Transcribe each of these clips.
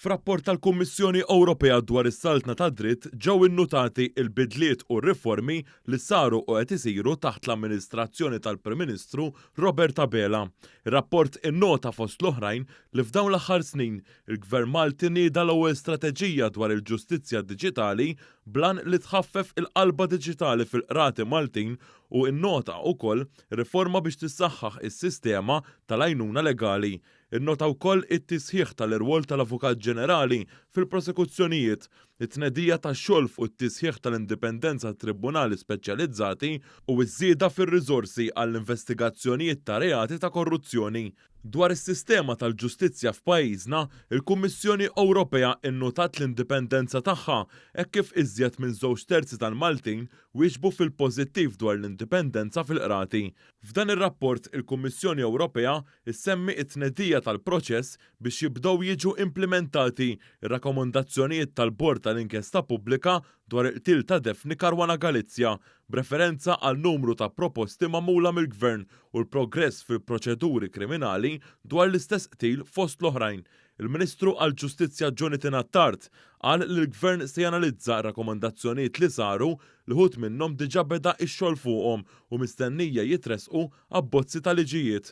F'rapport tal-Kummissjoni Ewropea dwar is-saltna tad-dritt ġew innutati l-bidliet u r-riformi li saru u qed isiru taħt l-amministrazzjoni tal-Prim Ministru Robert Abela. Ir-rapport innota fost l-oħrajn li f'dawn l-aħħar snin il-Gvern Malti nieda l-ewwel strateġija dwar il-ġustizzja diġitali bl-għan li tħaffef il-qalba diġitali fil-qrati Maltin u innota ukoll riforma biex tissaħħaħ is-sistema tal-għajnuna legali. Innota wkoll it-tisħiħ tal-irwol tal-Avukat Ġenerali fil-prosekuzzjonijiet, it-tnedija ta' xogħol fuq it-tisħiħ tal-indipendenza tat-tribunali speċjalizzati u ż-żieda fir-riżorsi għall-investigazzjonijiet ta' reati ta' korruzzjoni. Dwar is-sistema tal-ġustizzja f'pajjiżna, il-Kummissjoni Ewropea nnotat l-indipendenza tagħha hekk kif iżjed minn żewġ terzi tal-Maltin wieġbu fil-pożittiv dwar l-indipendenza fil-qrati. F'dan ir-rapport, il-Kummissjoni Ewropea ssemmi t-tnedija tal-proċess biex jibdew jiġu implimentati r-rakkomandazzjonijiet tal-Bord tal-Inkjesta Pubblika dwar il-qtil ta' Daphne Caruana Galizia, b'referenza għal numru ta' proposti magħmula mill-Gvern u l-progress fil-proċeduri kriminali dwar l-istess qtil fost l-oħrajn. Il-Ministru għall-Ġustizzja Jonathan Attard qal li l-Gvern se janalizza r-rakkomandazzjonijiet li saru li wħud minnhom diġà beda x-xogħol fuqhom u mistennija jitressqu abbozzi ta' liġijiet.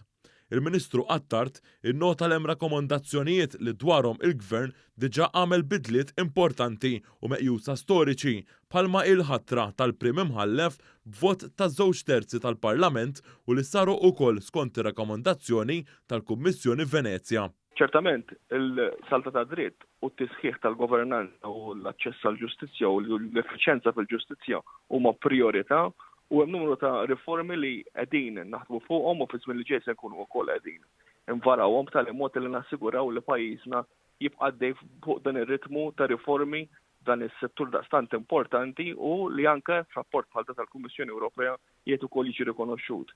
Il-Ministru Attard innota li hemm rakkomandazzjonijiet li dwarhom il-Gvern diġà għamel bidliet importanti u meqjusa storiċi bħalma hi l-ħatra tal-Prim Imħallef b'vot ta' żewġ terzi tal-Parlament u li saru ukoll skont ir-rakkomandazzjoni tal-Kummissjoni Venezja. Ċertament, il-saltna tad-dritt u t-tisħiħ tal-governanza u l-aċċess għall-ġustizzja u l-effiċjenza fil-ġustizzja huma prijorità u hemm numru ta' riformi li qegħdin naħdmu fuqhom u fiż-żmien li ġej se nkunu wkoll qegħdin invarawhom b'tali mod li nassiguraw li pajjiżna jibqa' għaddej fuq dan ir-ritmu ta' riformi f'dan is-settur daqstant importanti u li anke f'rapport bħal dak tal-Kummissjoni Ewropea qiegħed ukoll jiġi rikonoxxut.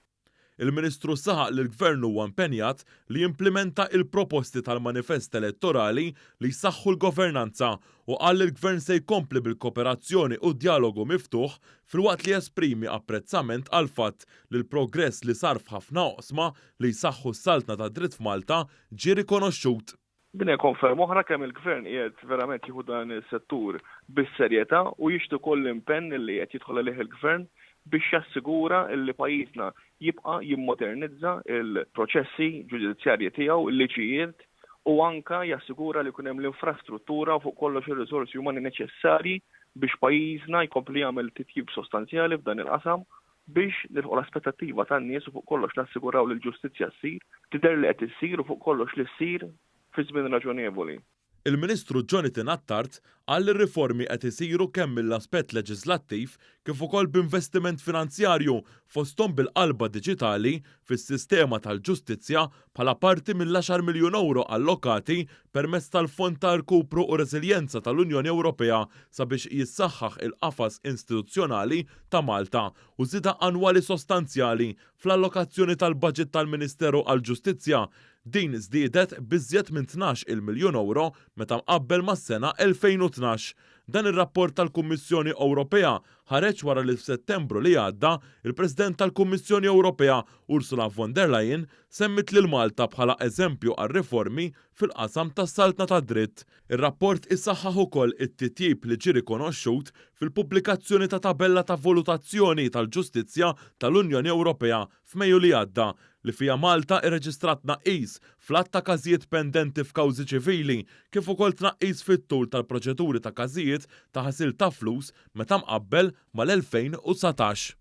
Il-Ministru saħaq li l-Gvern huwa impenjat li jimplimenta il-proposti tal-manifest elettorali li jsaħħu l-governanza u qal li l-Gvern se jkompli bil-koperazzjoni u d-djalogu miftuħ filwaqt li jesprimi apprezzament għall-fatt li l-progress li sar f'ħafna oqsma li jsaħħu s-saltna tad-dritt f'Malta ġie rikonoxxut. Din hija konferma oħra kemm il-Gvern qiegħed verament jieħu dan is-settur bis-serjetà u jixhdu wkoll l-impenn li qed jidħol għalih il-Gvern biex jassigura li pajjiżna jibqa' jimmodernizza l-proċessi ġudizzjarji tiegħu, il-liġijiet u anke jassigura li jkun hemm l-infrastruttura u fuq kollox ir-riżorsi umani neċessarji biex pajjiżna jkompli jagħmel titjib sostanzjali f'dan il-qasam biex nilħqu l-aspettattiva tan-nies u fuq kollox nassiguraw li l-ġustizzja ssir, tidher li qed issir u fuq kollox li ssir fi żmien raġonevoli. Il-Ministru Jonathan Attard qal li r-riformi qed isiru kemm mill-aspett leġiżlattiv kif ukoll b'investiment finanzjarju fosthom bil-qalba diġitali fis-sistema tal-ġustizzja bħala parti mill-għaxar miljun ewro allokati permezz tal-Fond ta' Rkupru u Reżiljenza tal-Unjoni Ewropea sabiex jissaħħaħ il-qafas instituzzjonali ta' Malta u żieda annwali sostanzjali fl-allokazzjoni tal-baġit tal-Ministeru għall-Ġustizzja. Din żdiedet b'iżjed minn 12-il miljun ewro meta mqabbel mas-sena 2012. Dan ir-rapport tal-Kummissjoni Ewropea ħareġ wara li f'Settembru li għadda, il-President tal-Kummissjoni Ewropea, Ursula von der Leyen, semmiet lil Malta bħala eżempju għar-riformi fil-qasam tas-saltna tad-dritt. Ir-rapport isaħħaħ ukoll it-titjib li ġie rikonoxxut fil-pubblikazzjoni ta' tabella ta' valutazzjoni tal-ġustizzja tal-Unjoni Ewropea f'Mejju li għadda, li fiha Malta rreġistrat tnaqqis fl-għadd ta' każijiet pendenti f'kawżi ċivili kif ukoll tnaqqis fit-tul tal-proċeduri ta' każijiet ta' ħasil ta' flus meta mqabbel mal-2019.